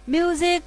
Music.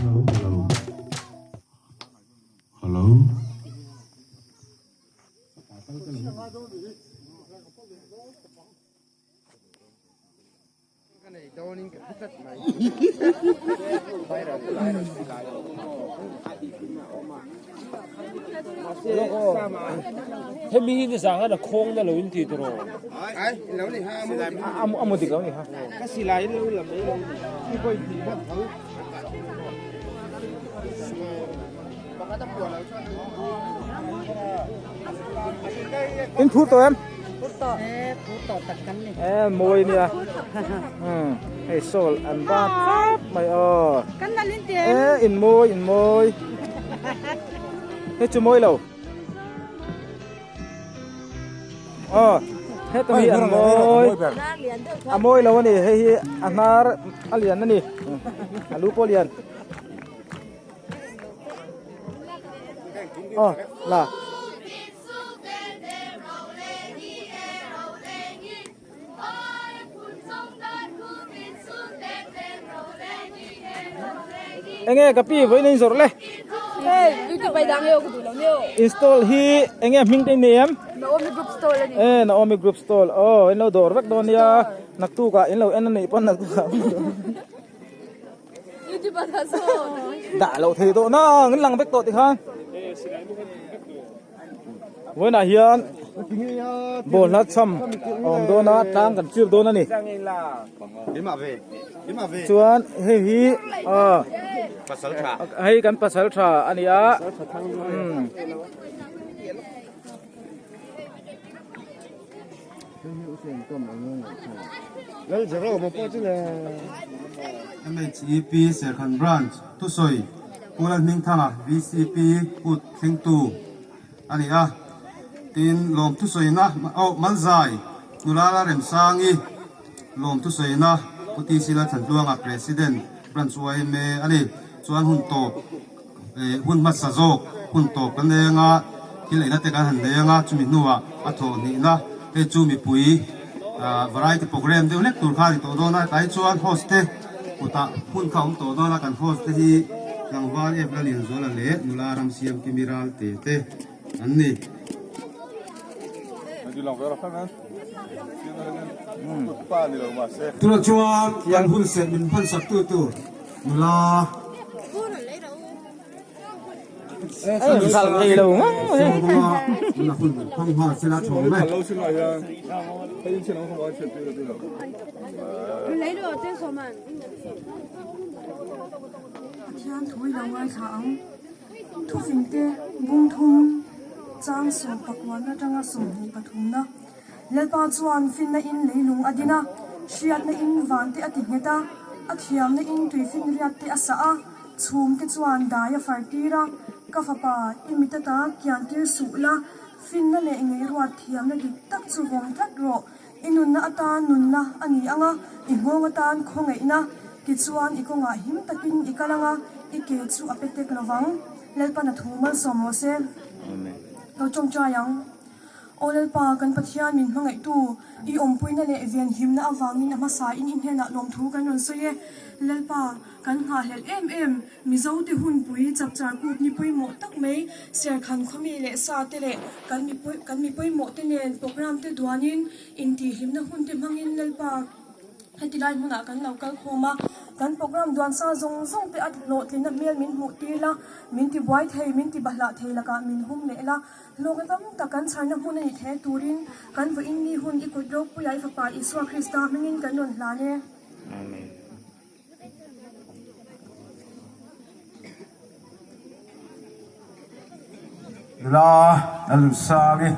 Hello, hello. Hello. Hemi hi nizang a khawng na lo in ti tiraw? A mu dik lo ni kha. In phur tawh em? Phur tawh. E phur tawh tak kan ni. E mawi nia. Hmm. Hei sawl an ba khap mai aw. Kan nal in ti em? E in mawi in mawi. Hei chu mawi lo. Aw heta hi an mawi. A mawi lo ani hei hi a hnar a lian ani. A lu pawh lian. Aw la. Enge ka pi vawiin a inzawrh le? Hei YouTube ai dang eo ka duh lo nio. Install hi enge hming te nei em? Naomi Group Stall a ni. E Naomi Group Stall aw in lo dawr vek dawn nia naktuk ah in lo en a nih pawn naktuk ah. Dah loh thei tawh nang in lang vek tawh tikhan. Vawiinah hian ball hla cham a awm dawn a tlang kan chir dawn a ni. Chuan hei hi ah hei kan pasal tha a ni a. MHEP Serkhan Branch thusawi Pu Lalhmingthanga VCP kut thlengtu a ni a, tin lawm thusawina oh Malzai Nulala Remsangi lawm thusawina Pu TC Lalthantluanga President Branch yma a ni chuan hun tawp hun hmasa zawk hun tawp kan nei anga thil eina te kan han nei anga chumi hnuah a thawh hnihna hei chu mipui variety programme deuh hlek tur kha a ni tawh dawn a tlai chuan host te kutah hun kha a awm tawh dawn a kan host te hi tlangval ep la Lianzuala leh nula Ramsiam Kimi Ralte te an ni. Tunah chuan kan hun serh min hmansak tu tur nula. Pathian thu i lo ngaithla ang. Thufingte bungthum chang sawm pakuan atanga 25 na Lalpa chuan finna in leilung a din a, hriatna in vante a ti nghet a, a thiamna in tuifinriat te a sah a, chhum te chuan dai a far tir a, ka fapa i mit ata kian tir suh la, finna leh ngeiruat thiamna dik tak chu vawng tlat rawh, i nunna atan nunna a ni ang a, i nghawng atan khawngaihna, tichuan i kawngah him takin i kal ang a, i ke chu a pe tek lo vang. Lalpan a thu malsawm rawh se. Lo tawngtai ang. Aw Lalpa, kan Pathian min hmangaihtu, i awmpuina leh venhimna avangin a hmasain i hnenah lawmthu kan rawn sawi e. Lalpa, kan nghahhlelh em em, Mizote hunpui chapchar kut ni pawimawh tak mai, Serkhan khawmi leh sa te leh kan mipui kan mi pawimawh te nen programme te duanin intihhlimna hun te hmangin Lalpa, Heti lai hmunah kan lo kal khawm a, Kan program duan sa zawng zawng te a hlawhtlinna hmel min hmuh tir la, min ti buai thei, min ti bahlah thei lakah min hum leh la. Hlawkna tam tak kan chharna hmun a nih theih turin kan vawiin ni hun i kut ropuia i Fapa Isua Krista hmingin kan rawn hlan e. Amen. Nula Lalnunsangi.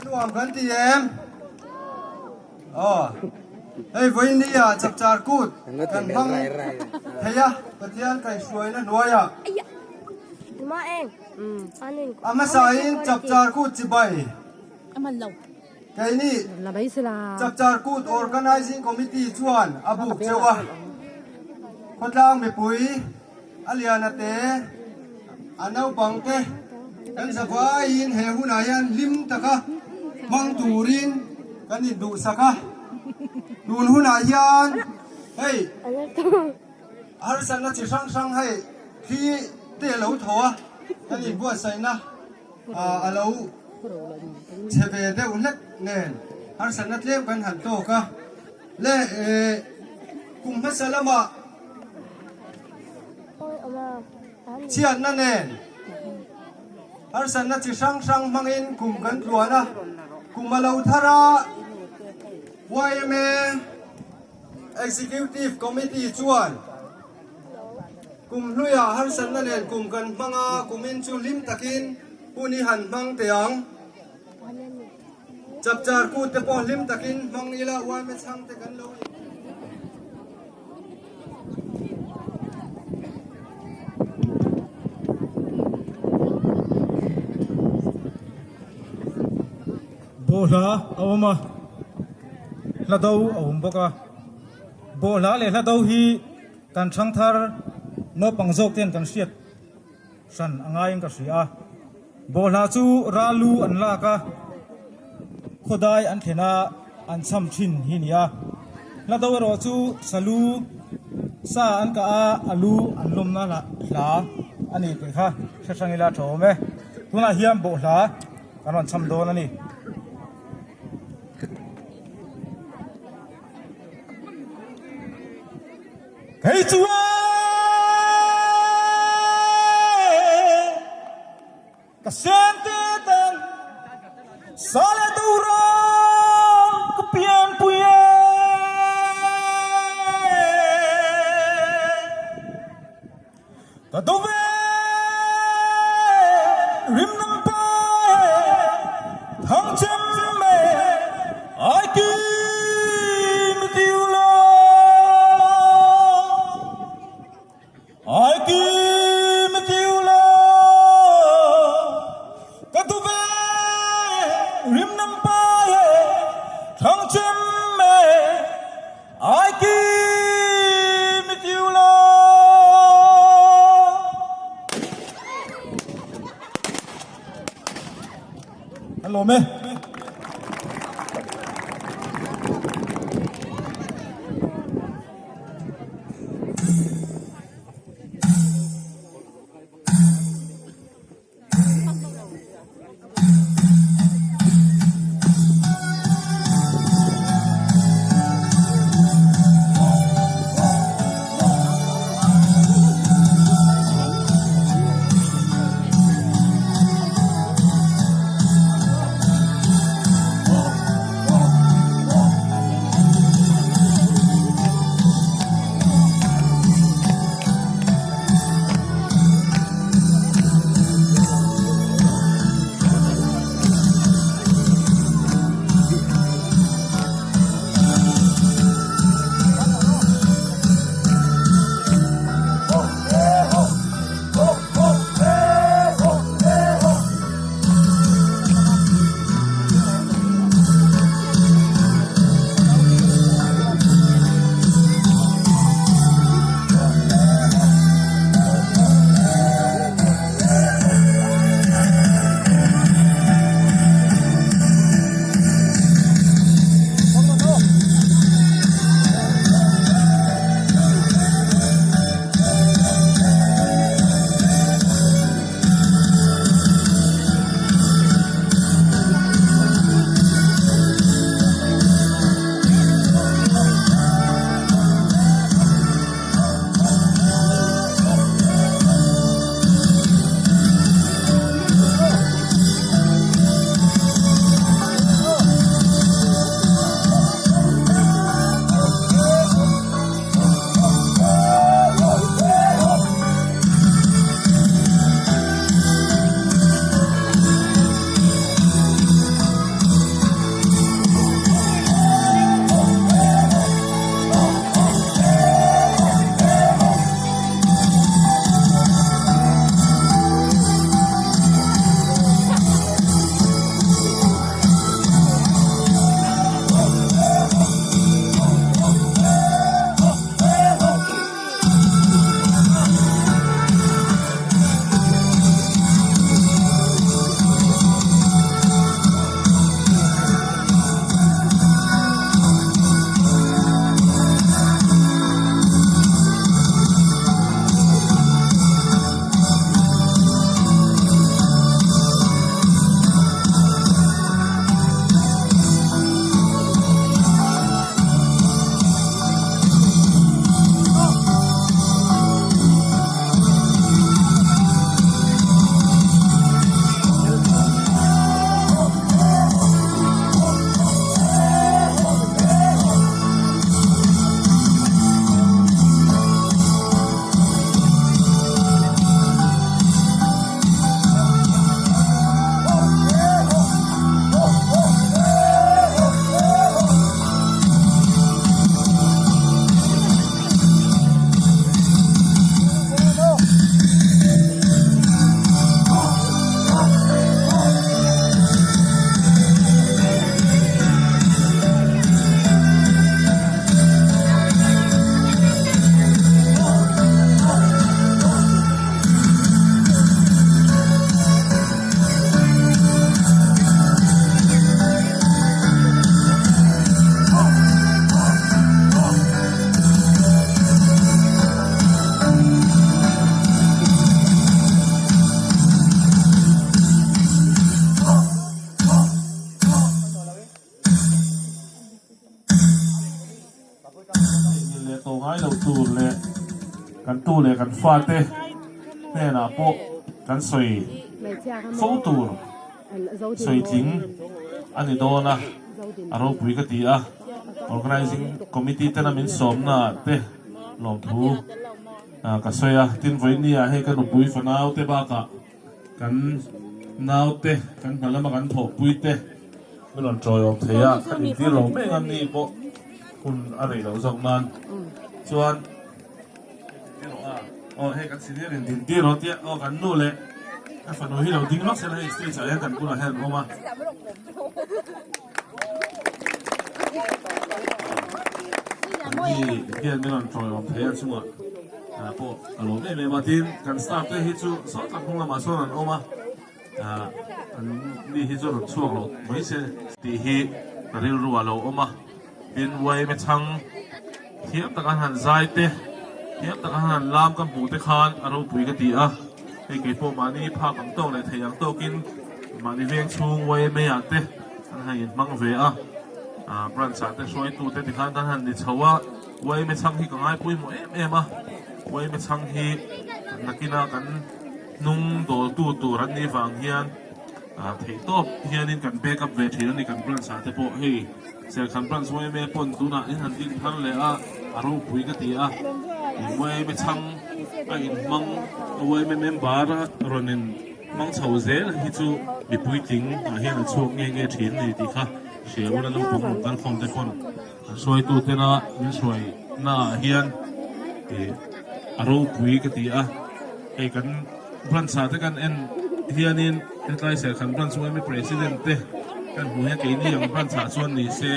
Nuam kan ti em? Aw. Hei vawiin ni ah chapchar kut kan hmang thei a, Pathian kaihhruaina hnuaiah. A hmasain chapchar kut chibai. Keini Chapchar Kut Organising Committee chuan a buk cheu a, khawtlang mipui a liana te, a naupang te kan zavaiin he hunah hian hlim taka hmang turin kan induhsak a. Tun hunah hian hei harsatna chi hrang hrang hei thli te a lo tho a, kan inbuatsaihna. A lo chhe ve deuh hlek nen harsatna tlem kan han tawk a, le kum hmasa lamah chhiatna nen harsatna chi hrang hrang hmangin kum kan tluan a, kum a lo thar a, yma Executive Committee chuan Kum hluiah harsatna nen kum kan hmang a, kumin chu hlim takin hun i han hmang teh ang. Chapchar kut te pawh hlim takin hmang ila uaime chhang te kan lo in. Bawhhla a awm a, hla do a awm bawk a. Bawhhla leh hla do hi Kan ṭhangthar naupang zawk ten kan hriat hran a ngaiin ka hria a. Bawhhla chu ral lu an lak a, khawdai an thlen a, an cham thin hi ni a. Hla do erawh chu salu sa an kah a, a lu an lawmna hla a ni tih kha hre hrang ila tha awm e. Tunah hian bawhhla kan rawn cham dawn a ni. Ka sen te tan sa leh do ram ka pianpui e. Ka do ve rim nam pa e thang chem e ai kim tiu lo. Ai kim tiu lo ka tu ve rim nam pa e thang chem e ai kim tiu lo. An lawm e. Engil leh tawh ngai lo tur leh kan tu leh kan fate hnenah pawh kan sawi. fo tur sawitling a ni dawn a, a ropui ka ti a, Organising Committee tena min sawmna ah te lawmthu ka sawi a, tin vawiin ah hei ka nupui fanau te bakah kan naute kan hna lama kan thawhpui te min rawn tawiawm thei a, kan intir lo mai ang a ni pawh hun a rei loh zawk nan chuan. Aw hei kan senior in din tir aw tia aw kan nu leh ka fanu hi lo ding lawk sela hei stage ah hian kan bulah hian an awm a. An ni hian min rawn tawiawm thei a chungah pawh a lawm em em a tin kan staff te hi chu saw tak hnung lamah sawn an awm a an ni hi chu rawn chhuak lo mai se tih hi ka rilru ah lo awm a. Tin, uaime chhang thiam taka han zai te, thiam taka han lam ka hmuh te khan a ropui ka ti a. Hei kei pawh mahni phak ang tawk leh thei ang tawkin mahni veng chhung uaime ah te an han inhmang ve a. Branch ah te hruaitu te tikhan kan han ni chho a, uaime chhang hi ka ngaipawimawh em em a. Uaime chhang hi nakina kan hnung dawltu tur an nih vang hian theihtawp hianin kan back up ve thin a ni kan branch ah te pawh hei. Serkhan Branch yma pawn tunah in han din thar leh a, a ropui ka ti a. Yma chhang a inhmang a yma member a rawn in hmang chho zel hi chu mipuitling ah hian a chhuak nge nge thin a ni tih kha hria ula naupang rawn kal khawm te pawn an hruaitu tena min hruai na ah hian ih a ropui ka ti a. Hei kan Branch ah te kan en hianin hetlai Serkhan Branch yma President te kan hmuh hian keini ang Branch ah chuan ni se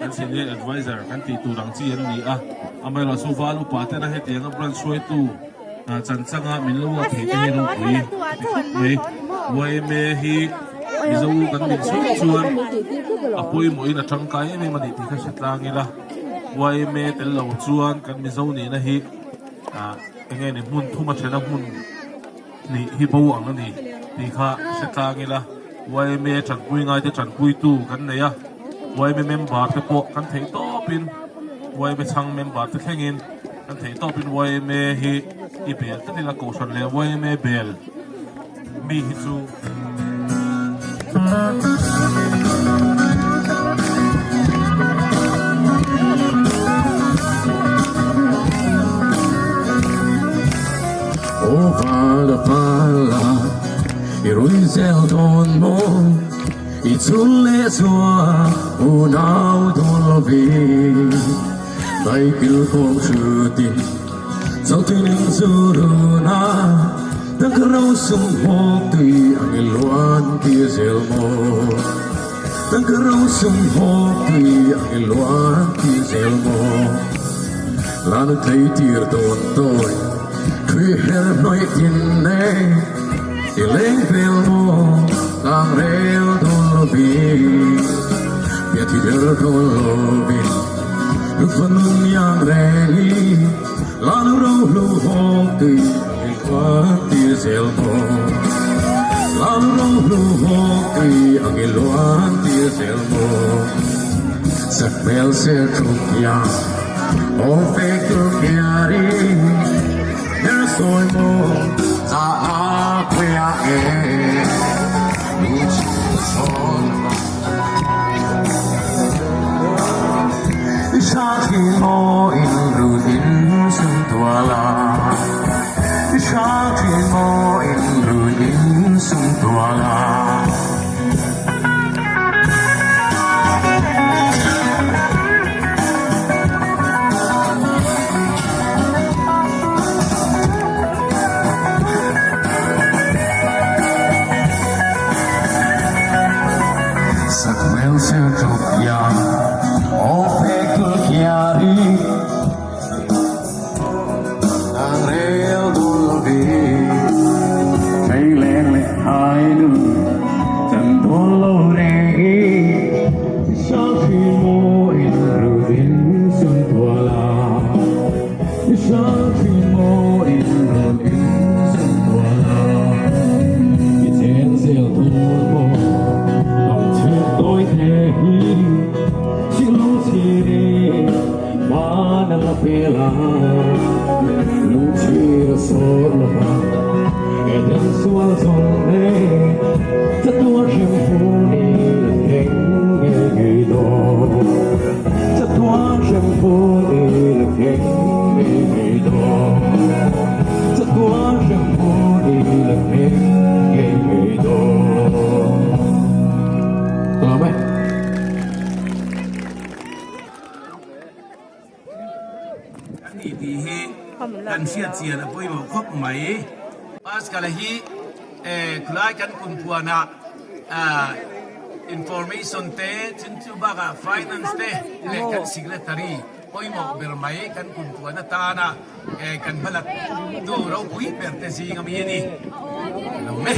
kan Senior Adviser kan tih tur ang chi an ni a, amaherawhchu val upa tena hetianga Branch hruaitu chanchanga min lo uap thei te hi ropui a ti khawp mai. Yma hi Mizo kan nih chhung chuan a pawimawhin a tangkai em em a ni tih kha hre tlang ila, yma tel lo chuan kan Mizo nihna hi Enge ni hmun thum a thena hmun hnih hi bo ang a ni tih kha hre tlang ila, yma tanpui ngaite tanpuitu kan nei a, yma member te pawh kan theih tawpin yma chhang member te thlengin kan theih tawpin yma hi i bel tlat ila kohhran leh yma bel mi hi chu. Aw vala vala i rui zel dawn maw i chhun leh chua unau dawn lovin dai kil kawng hrutin Chawlhtuin in zu run a, Tangka ro sum hawk tui ang i luan tir zel maw? Tangka ro sum hawk tui ang i luan tir zel maw? Lanu tlei tir dawn tawi, Thui her hnawih thin e, I leng hmel maw, Tlang rel dawn lovin, Pian thi der dawn lovin, Lutva nun iang reng i, Lanu ro hlu hawk tui ang i luan tir zel maw? Lanu ro hlu hawk tui ang i luan tir zel maw? Sak hmel ser thuk hian aw fek tur kiari ner sawi maw za a khuia e lu chu sawn I hra thin maw in run in sum tual a I hra thin maw in run in sum tual a. hriat chian a pawimawh khawp mai. Pascal-a hi khulai kan kumpuanah information te chun chu bakah finance te leh kan secretary pawimawh ber mai kan kumpuan atana kan hmalak tu ropui ber te zing ami a ni. Lo me.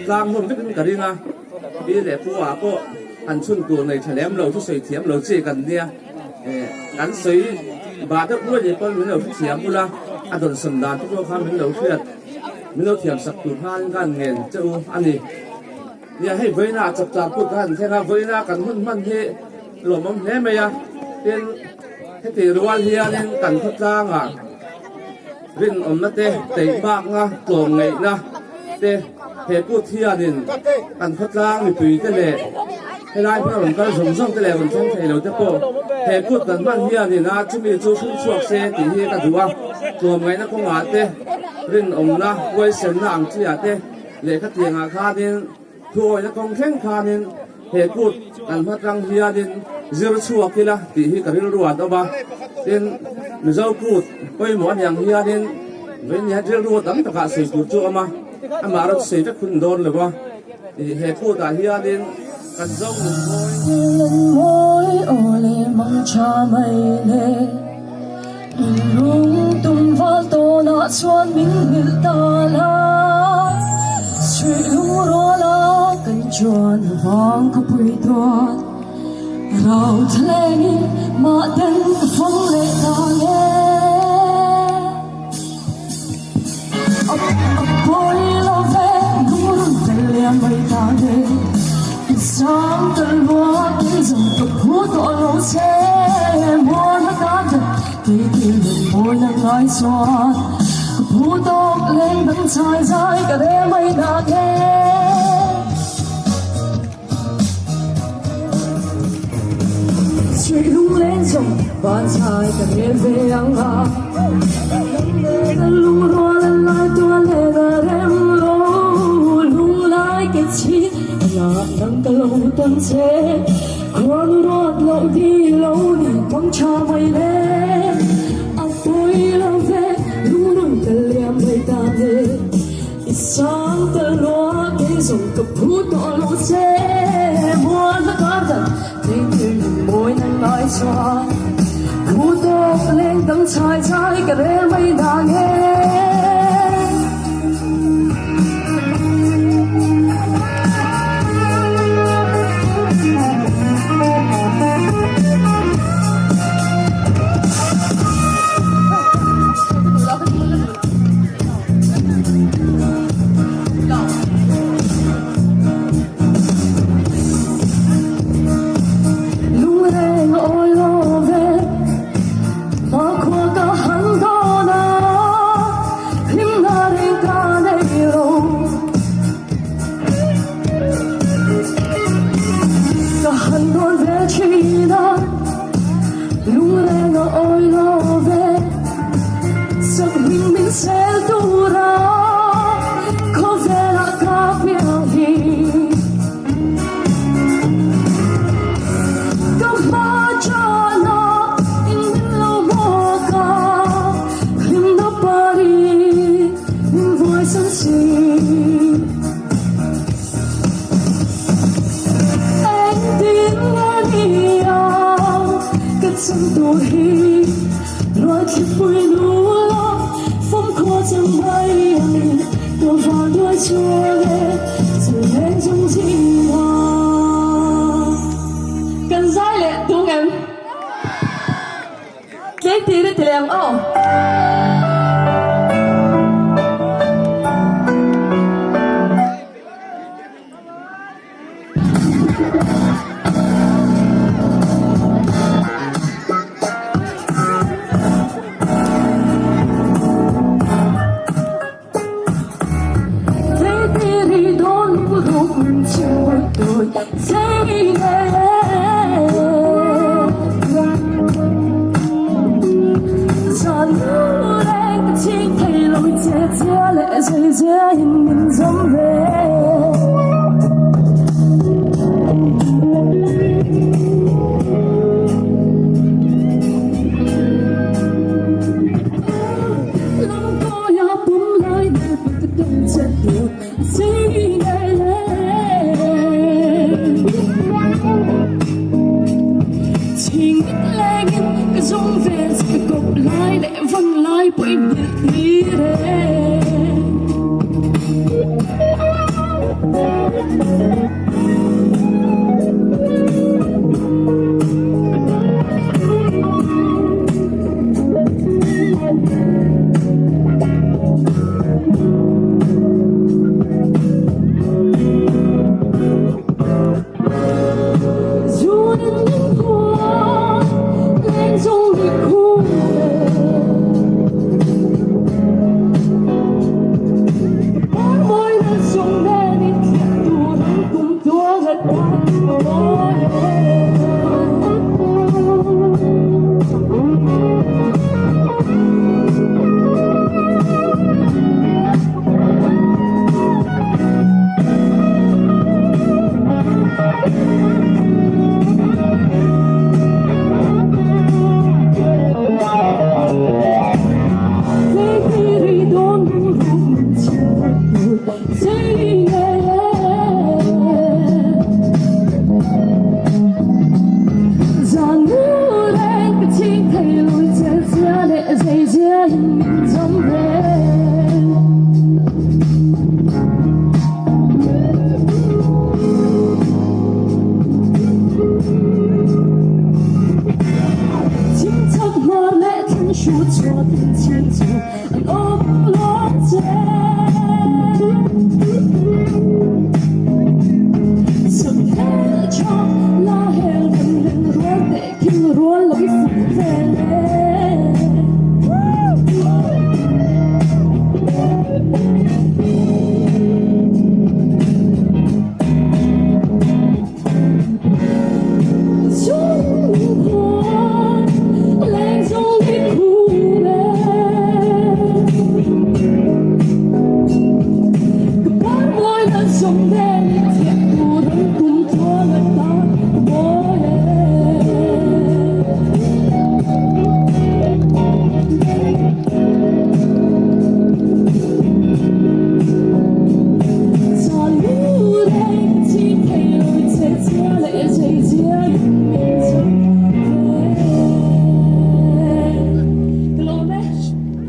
tlang hlawm vekin ka ring a, pi leh pu ah pawh han chhun tur nei tha lem lo, thusawi thiam lo chi kan nia, kan sawi bah deuh nuai leh pawn min lo hrethiam ula, a dawnsawn dan te pawh kha min lo hriat, min lo thiam sak tur khan ka han ngen che u a ni. Nia hei vawiina ah chapchar kut ka han thleng a, vawiina kan hun hman hi lawmawm hle mai a, tin heti rual hianin kan khawtlangah rinawmna te, teihmakna, tlawmngaihna te he kut hianin kan khawtlang mipui te leh helai hmuna rawn kal zawng zawng te leh rawn thleng thei lo te pawh he kut kan hman hianin a chumi chu hring chhuak se tih hi ka duh a, tlawmngaihna kawngah te, rinawmna, huaisenna ang chi ah te. Lehkha tiangah khanin thuawihna kawng thleng khanin he kut kan hma tang hianin zir chhuak ila tih hi ka rilru an awm a. Tin, Mizo kut pawimawh a niang hianin vawiin hian rilru tam takah sawi tur chu a awm a, amah erawh chu sawi vek hun dawn lo a. He kutah hianin kan zo nun mawi. Mawi aw leh mang tha mai le. Lung tum val tawnah chuan min nghilh ta la, Chhuih lung ruala kan chuan vang ka pui tuan, Rau thlengin mahten ka fang leh ta nge. A pawi lo ve lungrun tel liam mai ta nge, I sang ta lua kei zawng ka phu tawh lo che, Muan a tan that kei thil leh mawi na ngai chuan, Ka phu tawk leng dang chai zai ka rel mai ta nge. Chhuih lung leng zawng van chai ka rel ve ang a, Ka lung rual a lai tual len a rem lo, Lung lai ke chhi engah nang ka lo tawn che, Khuanu ruat loh di lo ni mang tha mai le, A pawi lo ve lungrun ka liam mai ta nge. I sang ta lua kei zawng ka phu tawh lo che, Muan a kar dan theitir nun mawi na ngai chuan, Phu tawk leng dang chhai chhai ka rel mai nang e. Lungreng awi lo ve, hmakhua ka han dawn a, hlimna reng ka nei lo. Ka han dawn ve thin a, Lungreng a awi lo ve, Sakhming min sel tura khawvelah ka piang hi. Ka hma chana in min lo hmuak a, hlimna pari min vuaisan si. Engtin nge nia ka chhan tur hi Ruaithlipui nu la fawmkhua chang mai angin ka van duai chhuak e chuleng chung zingah Kan zai leh tung em? Tlengtir i ti leh ang aw.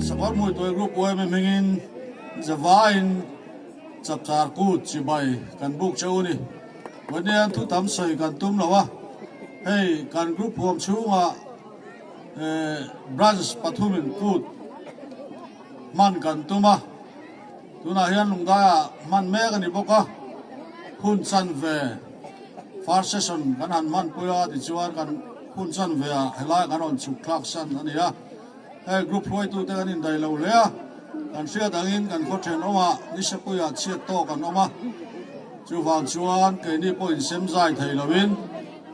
Sakawr Hmuituai Group yma hmingin zavaiin chapchar kut chibai kan buk cheu a ni. Vawiin thu tam sawi kan tum lo a, hei kan group huam chhungah branch pathumin kut hman kan tum a, tunah hian Lungdaiah hman mek a ni bawk a, hun chanve first session kan han hmanpui a tichuan kan hun chanve ah helai kan rawn chhuk thlak san a ni a. Hei group hruaitute kan indaih lo hle a, kan hriat angin kan khaw thenawmah Nisapuiah chhiat tawk an awm a, chuvang chuan keini pawh insem zai thei loin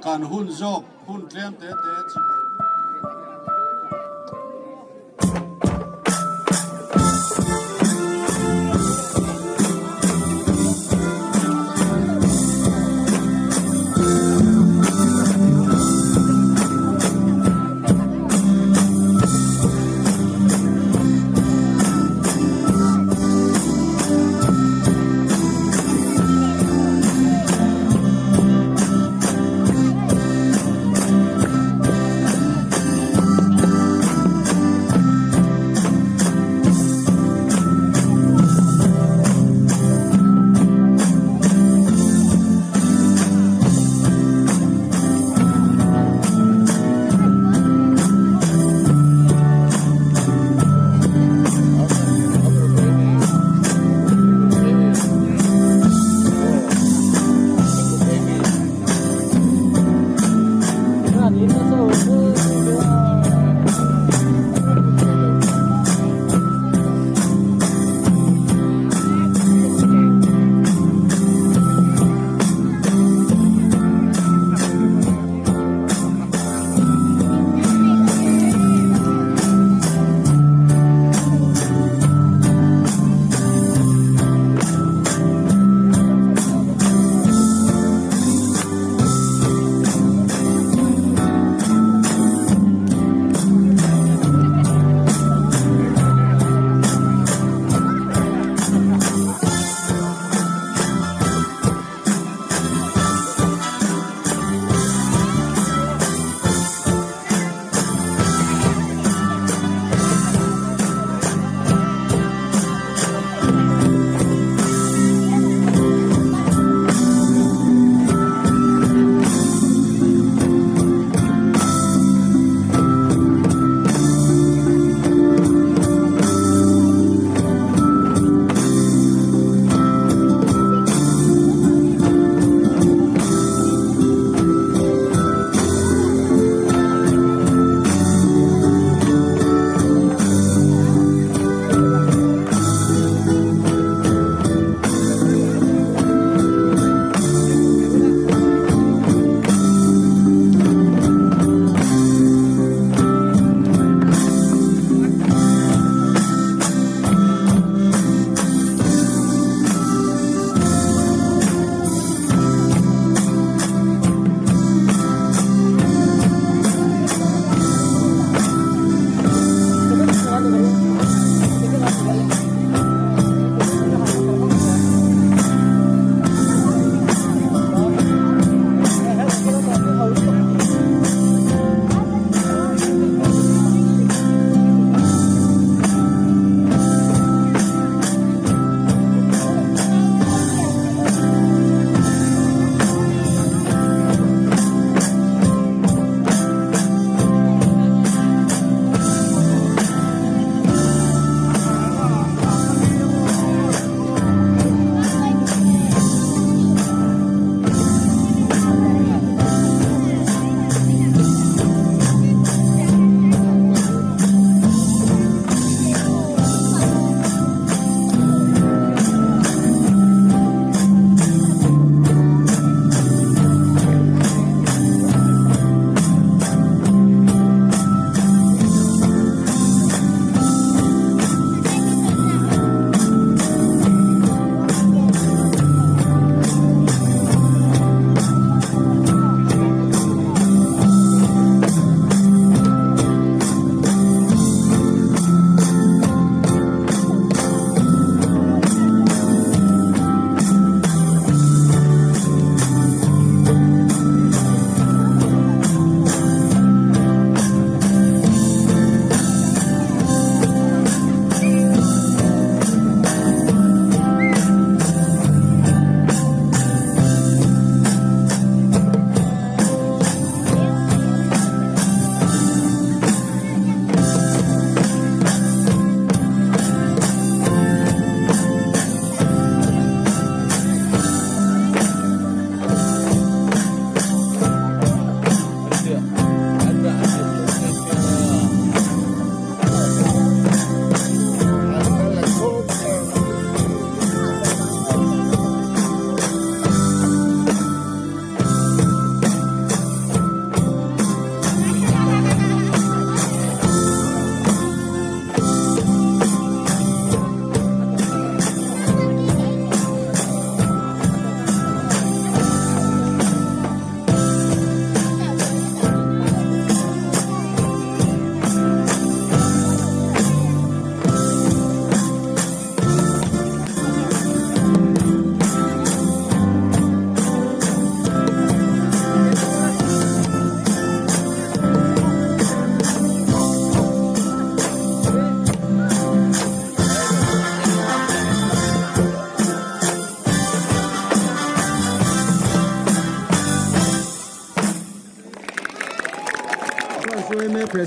kan hun zawk hun tlem te te chibai.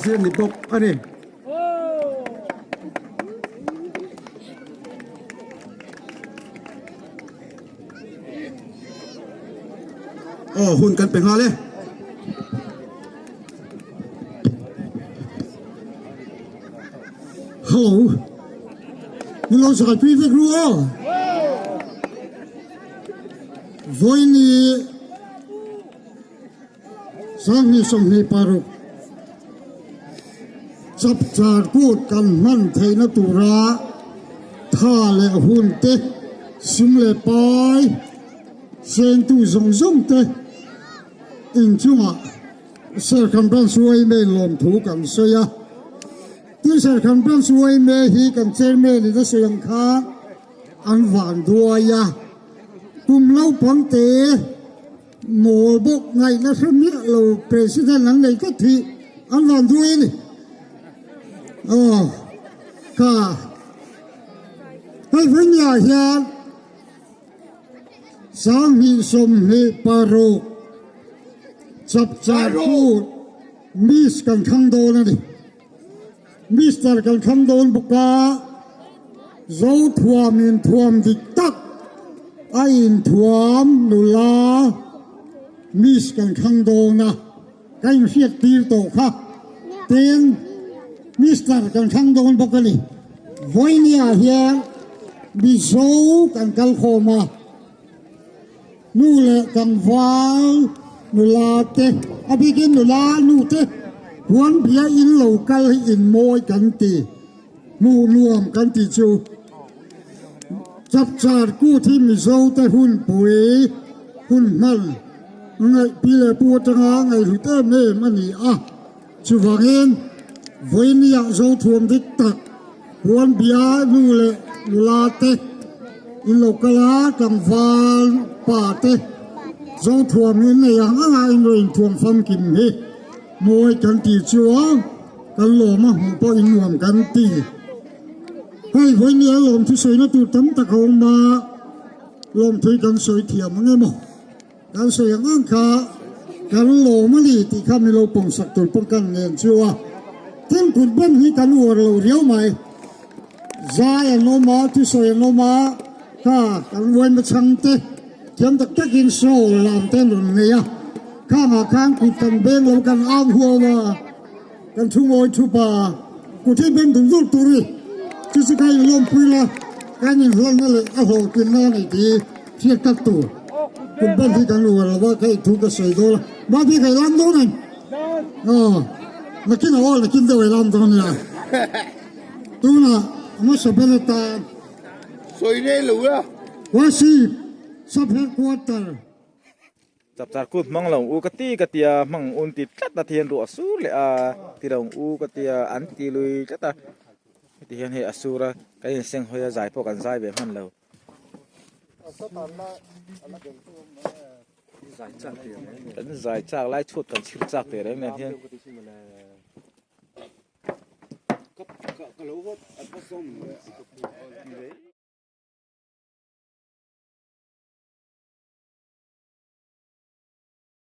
President ni bawk a ni. Aw hun kan pe nghal e. Hello. Min lo zai pui vek ru aw. Vawiini 2026 Chapchar Kut kan hman theihna tura tha leh hun te, sum leh pai sengtu zawng zawng te inchungah Serkhan Branch yma lawmthu kan sawi a. Tin Serkhan Branch yma hi kan Chairman in a sawi ang khan an van duai a, kum naupang te mawl bawk ngaihna hre miah lo President an nei tlat hi an van duai a ni. Aw ka hei vawinia hian 2026 Chapchar Kut Miss kan thlang dawn a ni. Mister kan thlang dawn bawk a, Zothuam inthuam dik tak a inthuam nula Miss kan thlang dawn a, ka inhriat tir tawh kha. Tin, Mister kan thlang dawn bawk a ni. Vawinia hian Mizo kan kal khawm a. Nu leh tlangval nula te, a bikin nula nu te huan bia in lo kal hi in mawi kan ti, hmuh nuam kan ti chu. Chapchar kut hi Mizo te hunpui hun hman ngaih pi leh pu atanga ngaihhlut em em a ni a. Chuvangin vawinia Zothuam dik tak huan bia nu leh nula te in lo kal a, tlangval pa te Zothuam in nei ang anga in rawn inthuam famkim hi mawi kan ti chu a, kan lawm a hmuh pawh in nuam kan ti. Hei vawinia lawm thusawina tur tam tak a awm a, lawmthui kan sawi thiam ang emaw? Kan sawi ang ang kha kan lawm a ni tih kha milo pawmsak tur pawh kan ngen chu a. Tin kut ben hi kan uar lo riau mai. Zai an awm a, thusawi an awm a, kha kan uaima chhang te thiam tak takin show lam te an rawn nei a. Khangah khan kut kan beng lo kan au huau a, kan thu ngawi thup a, kut hi beng dun dur tur i chu chu ka inlawmpui la, kan inhlanna leh a hlawhtlinna a ni tih hriat tak tur. Kut ban hi kan uar lo va, ka inthu ka sawi dawn a, mahni ka ilam dawn em? Aw, nakin aw, nakin deuh ilam dawn nia. Tunah a hmasa ber atan Sawi rei lo la. Worship Sub Headquarter. Chapchar kut hmang lo u ka ti ka tia, hmang un ti tlat a thian ruah sur leh a ti lo u ka tia an ti lui tlat a, heti hian hei a sur a, kan inseng hawi a zai pawh kan zai ve hman lo. Kan zai chak lai chhuat kan chhir chak teh reng nen hian.